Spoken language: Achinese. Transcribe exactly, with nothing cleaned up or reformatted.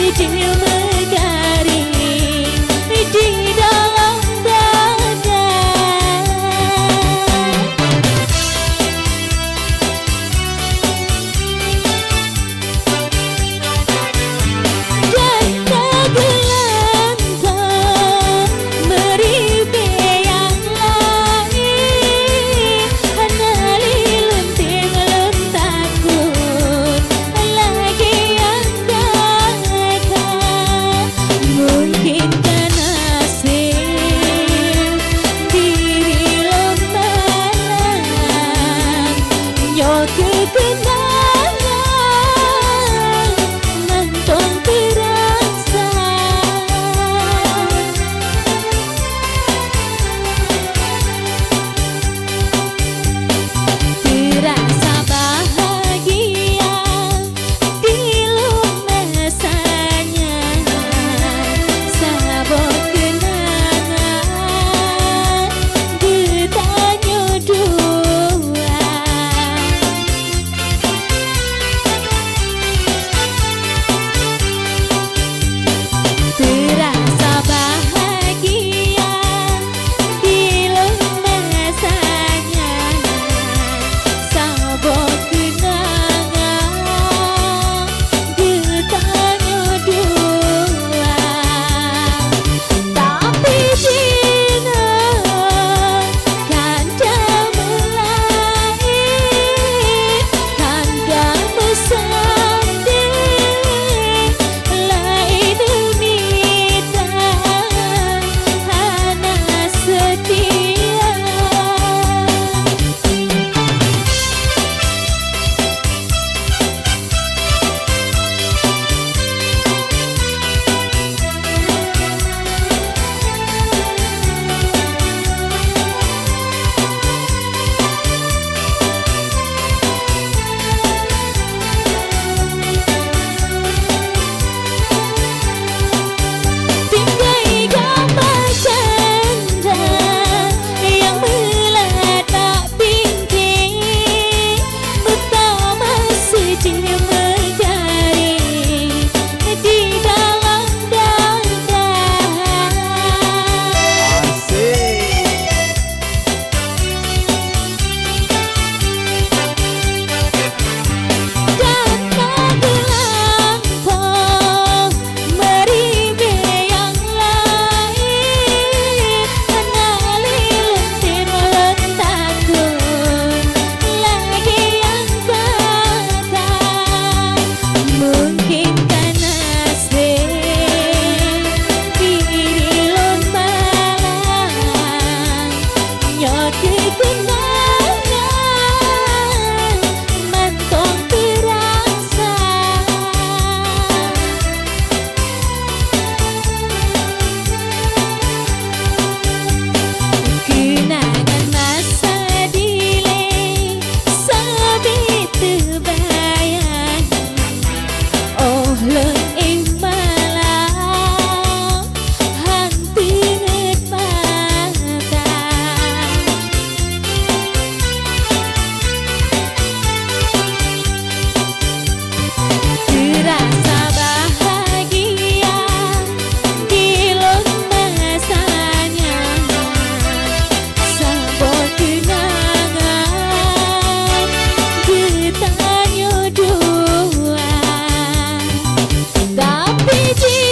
Jimeugaréng di dalam dada. Dan ka geulantang meuribée nyang laén, hana lé lôn tem lôn takot lagée nyang ka that. Mungkin ka naseb diri lôn malang, nyoe keuh keunangan mantong teurasa. Teurasa bahagia di lôn masa nyan, saboh keunangan geutanyoe dua. Teurasa bahagia di lôn masa nyan, saboh keunangan geutanyoe dua. Tapi jinoe ka meulaén, ka meusabe, laén mita hana seutia. Tinggai gamba canda nyang meulat bak bingke, meutamah seujeuet meugaréng di dalam dada. Asik. Dan ka geulantang meuribée nyang laén, hana lé lôn tem lôn takot lagée nyang ka that. Mungkin ka naseb diri lôn malang, nyoe keuh keunangan mantong teurasa. Keunangan masa dilée sabe teubayang, óh lôn éh malam han teuet mata. Teurasa bahagia di lôn masa nyan, saboh keunangan geutanyoe dua. Tapi di